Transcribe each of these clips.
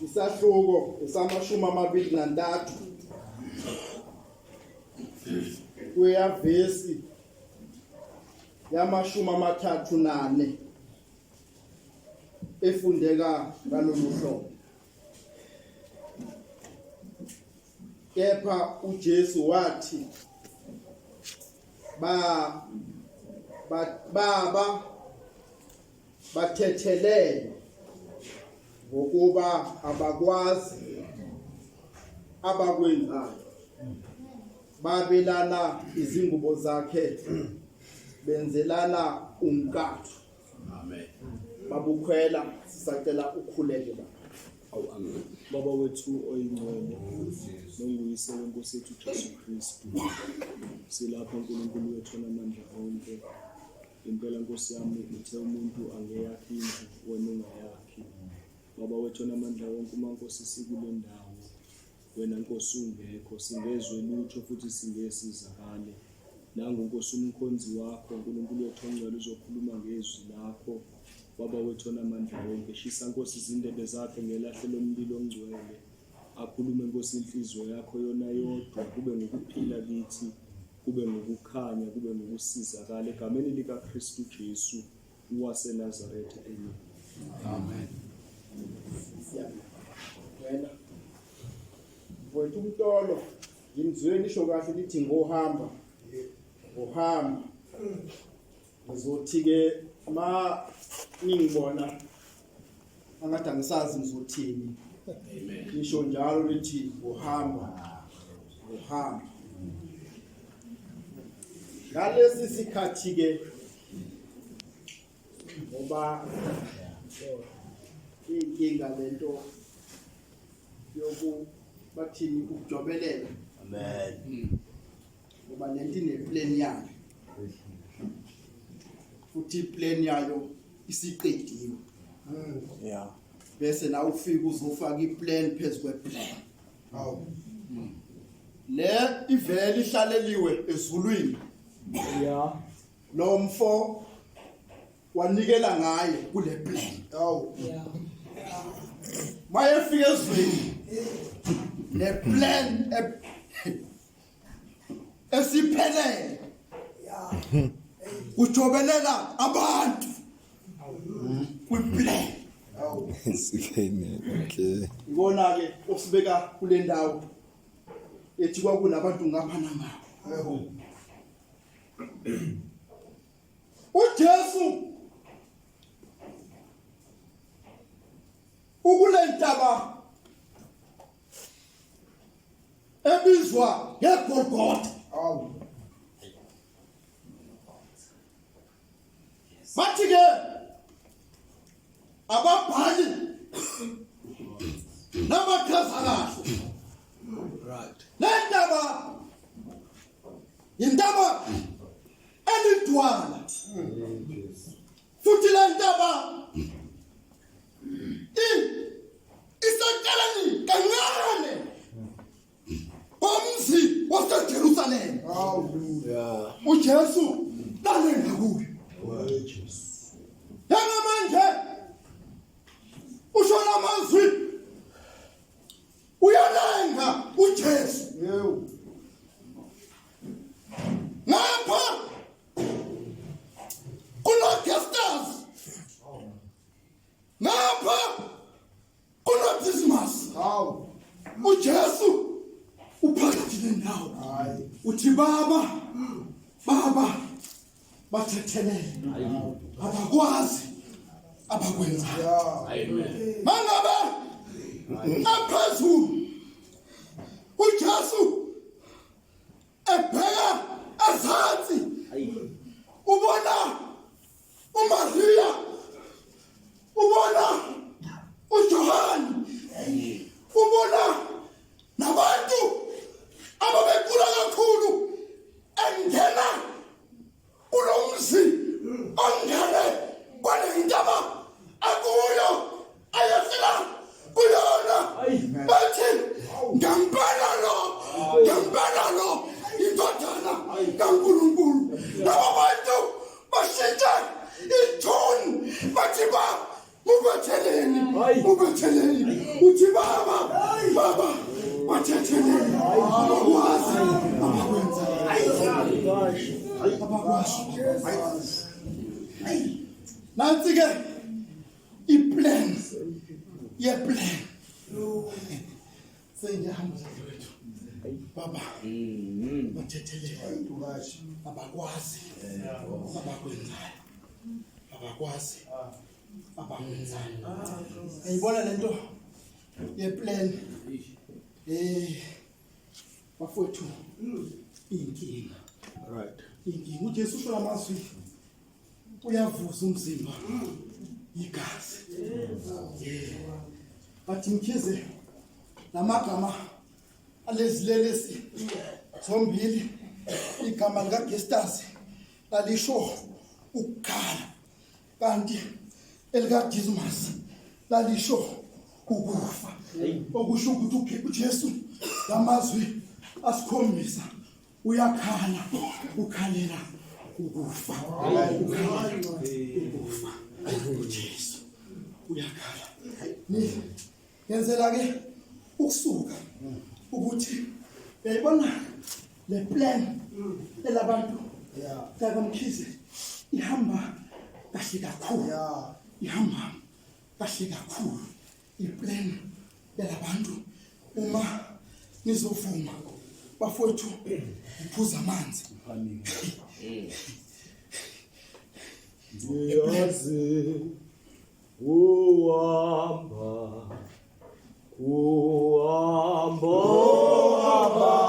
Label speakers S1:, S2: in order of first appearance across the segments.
S1: Isahluko esamashumi 23 kuyavesi yamashumi 34 efundeka ngalolu hlobo. Kepha uJesu wathi ba baba bathethelele ngokuba abakwazi abakwenzayo. Babelana izingubo zakhe benzelana umkathu.
S2: Amen.
S1: Babukhwela sisacela ukhuleke baba.
S2: Awu amen.
S3: Baba wethu oyingcwele nonguyise wenkosi yethu Jesu Kristu. Silapha uNkulunkulu wethu onamandla onke. Impela Nkosi yami uthe umuntu angeyakhi indlu wena ungayakhi. Baba wethu onamandla wonke uma Nkosi sikule ndawo wena Nkosi ungekho singezwe lutho futhi singesizakale. Nangu Nkosi umkhonzi wakho uNkulunkulu wethu ongcwele uzokhuluma ngezwi lakho. Baba wethu onamandla wonke shisa Nkosi izindebe zakhe ngelahle lomlilo ongcwele. Akhulume Nkosi inhliziyo yakho yona yodwa kube ngokuphila kithi kube ngokukhanya kube ngokusizakala egameni likaKristu Jesu waseNazaretha. Amen.
S2: Amen.
S1: Wena mfowethu umtolo ngimzwe nisho kahle lithi ngohamba ngohamba ngizothi ke ma ningibona angathi angisazi ngizothini ngisho njalo lithi ngohamba ngohamba ngalesi sikhathi ke ngoba inkinga lento yoku bathini ukujobelela.
S2: Amen.
S1: Ngoba lento ineplan yayo futhi iplan yayo isiqediwe.
S3: Yeah.
S1: Bese la ufika uzofaka iplan phezu kweplan.
S4: Hawu.
S1: Le ivele ihlaleliwe ezulwini.
S3: Yeah.
S1: Lo mfo wanikela ngaye kule plan.
S4: Hawu.
S5: Yeah.
S1: Mayefika ezweni le plan esiphelele ujobelela abantu kwiplan.
S4: Hawu.
S6: Sikene, okay.
S1: Ikona ke osibeka kule ndawo ethi kwakunabantu ngapha nangapha.
S4: Yebo.
S1: uJesu ukule ntaba ebizwa ngeGolgotha.
S4: Hawu.
S1: Bathi ke ababhali nabachaza kahle
S2: Right.
S1: le ndaba yintaba elidwala futhi le ntaba iseceleni kancane komzi waseJerusalema.
S4: Hawu.
S1: uJesu lalenga kuyo. Njengamanje usho lamazwi uyalenga uJesu.
S4: Yebo.
S1: Ngapha kunoGestas, ngapha kunoDismas.
S4: Hawu.
S1: uJesu uphakathi nendawo.
S4: Hayi.
S1: Uthi baba baba bathethelele abakwazi abakwenzayo.
S4: Yeah.
S2: Amen.
S1: Mangabe aphezulu uJesu ebheka ezansi ubona uMaria ubona uJohane ubona nabantu ababegula kakhulu engena kulomzi ongene kwale ntaba akuyo ayefika kuyona bathi ngempela lo ngempela lo indodana kaNkulunkulu. Laba bantu bashintshe ithoni. Mubetheleni, mubetheleni. Uthi baba, baba, bathetheleni. Abakwazi abakwenzayo. Abakwazi. Nansi ke iplan yeplan. Sengiyahamba dadewethu. Baba. Bathethelele. Abakwazi abakwenzayo. Abakwazi abakwenzayo. Uyayibona lento yeplan. Eh bafowethu inkinga.
S2: Right.
S1: Inkinga uJesu usho lamazwi uyavuza umzimba igazi. Yeah. Bathi mkhize lamagama alezilelesi zombili igama likaGestas lalisho ukukhala kanti elikaDismas lalisho ukufa okusho ukuthi uJesu lamazwi asikhombisa uyakhala ukhalela ukufa ukhalela ukufa uJesu uyakhala ni yenzela ke ukusuka ukuthi uyayibona le plan elabantu kakamkhize ihamba kahle kakhulu ihamba kahle kakhulu iplan yalabantu uma nizovuma bafowethu ngiphuza amanzi
S3: Ngiyazi uhamba uhamba uhamba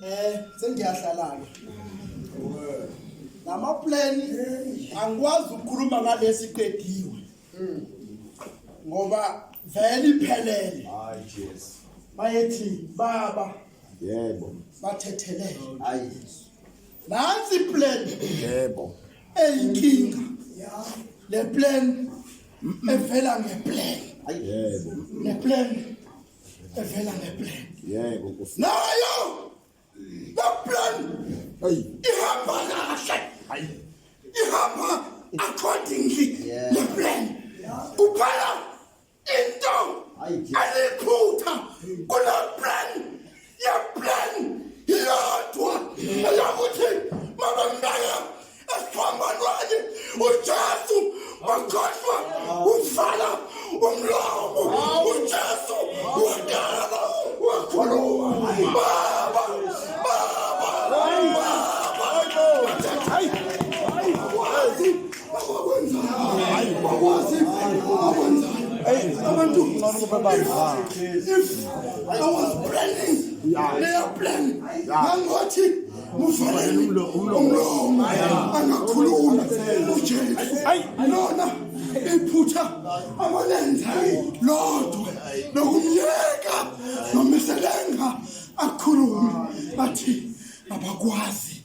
S1: Eh sengiyahlala ke. Lama plan angikwazi ukukhuluma ngalesi qediwe. Ngoba vele iphelele.
S2: Hayi Jesu.
S1: Bayethi baba
S6: Yebo.
S1: bathethelele.
S2: Hayi.
S1: Nansi plan
S6: Yebo.
S1: eyinkinga. Le plan evela ngeplan.
S6: Yebo.
S1: Le plan evela ngeplan.
S6: Yebo Nkosi.
S1: Nayo le plan
S6: Hey.
S1: ihamba kahle. Ihamba accordingly le plan. Kuphela into aliphutha kule plan yeplan iyodwa eyokuthi mabembeka esiphambanweni uJesu wakhohlwa ukuvala umlomo uJesu wadala wakhuluma baba baba baba wazi abakwenzayo bakwazi abakwenzayo abantu if I was planning leya plan ngangothi muvaleni umlomo angakhulumi uJesu lona iphutha abalenza lodwa lokumyeka nomiselenga akhulume athi abakwazi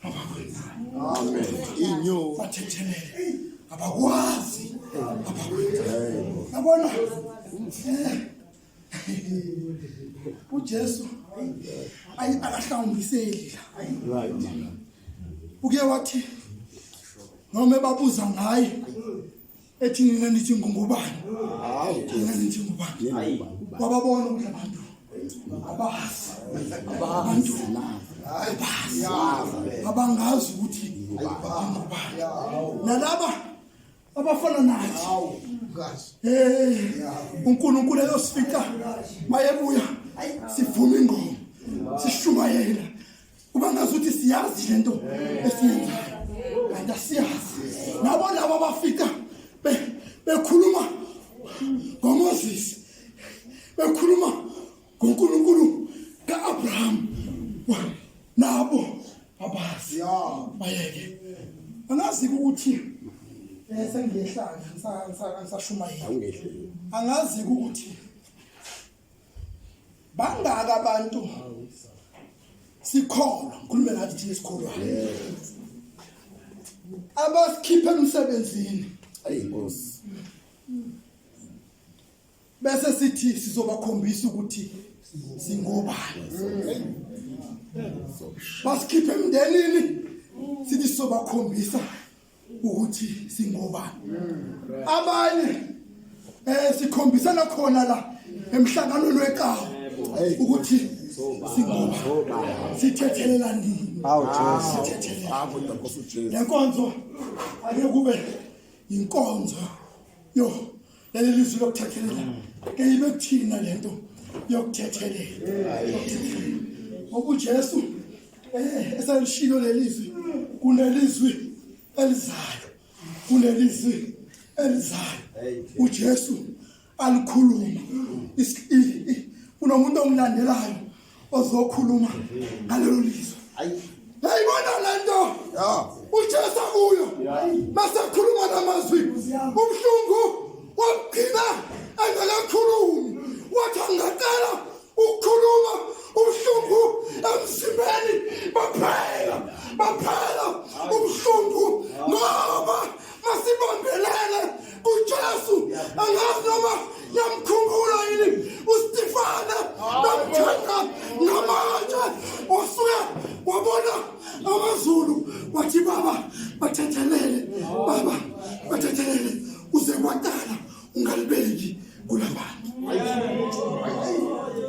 S1: abakwenzayo
S6: Amen. Inyo.
S1: bathethelele abakwazi abakwenzayo yabona eh, uJesu ayi akahlawumbiseli la
S6: Right.
S1: uke wathi noma ebabuza ngaye ethi nina nithi ngungubani nina nithi ngubani wababona ukuthi abantu abazi abantu abazi abangazi ukuthi ngubani nalaba abafana nathi eh uNkulunkulu eyosifica mayebuya sivuma ingoma sishumayela kuba ngazuthi siyazi lento esiyenzayo kanti asiyazi nabo laba bafika bekhuluma ngoMoses. bekhuluma ngoNkulunkulu kaAbraham nabo abazi bayeke angazi ukuthi eh sengiyehlanga ngisashumayela angazi ukuthi bangaka abantu sikholwa ngikhulume ngathi thina esikholwayo abasikhipha emsebenzini
S6: Ayi Nkosi.
S1: Bese sithi sizobakhombisa ukuthi singobani. Basikhiphe emndenini sithi sizobakhombisa ukuthi singobani. Abanye eh sikhombisana khona la emhlanganweni wecawa ukuthi singobani. Sithethelela nini?
S6: Awu Jesu.
S1: Sithethelela.
S6: Awu Nkosi uJesu.
S1: Le nkonzo ake kube inkonzo yo leli lizwi lokuthethelela ke ibe kuthina lento yokuthethelela ngoba uJesu eh eselishilo lelizwi kunelizwi elizayo kunelizwi elizayo uJesu alikhuluma kunomuntu ongilandelayo ozokhuluma ngalelo lizwi yayibona le nto ujesu akuyo masekhuluma namazwi ubuhlungu wamgcina engakakhulumi.